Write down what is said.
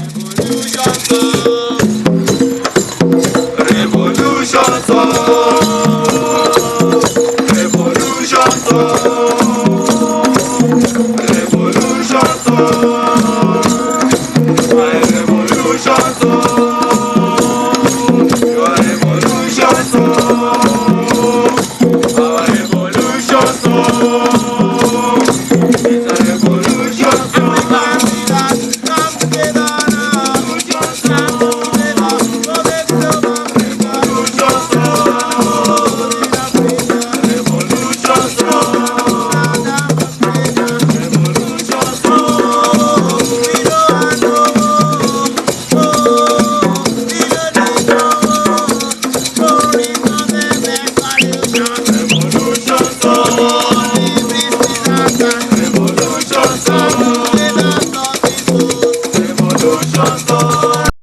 Revolution song. Revolution song. Revolution song. Revolution song. My revolution song. Your revolution song. Our revolution song. It's a revolution song. Leaders, come together now. Come together, no vex of Africa. Revolution song. Revolution song. Revolution song. We no want no more. Oh, we no need no more. No reason, revolution. Revolution song. Revolution song. Together, stop this war. Revolution song.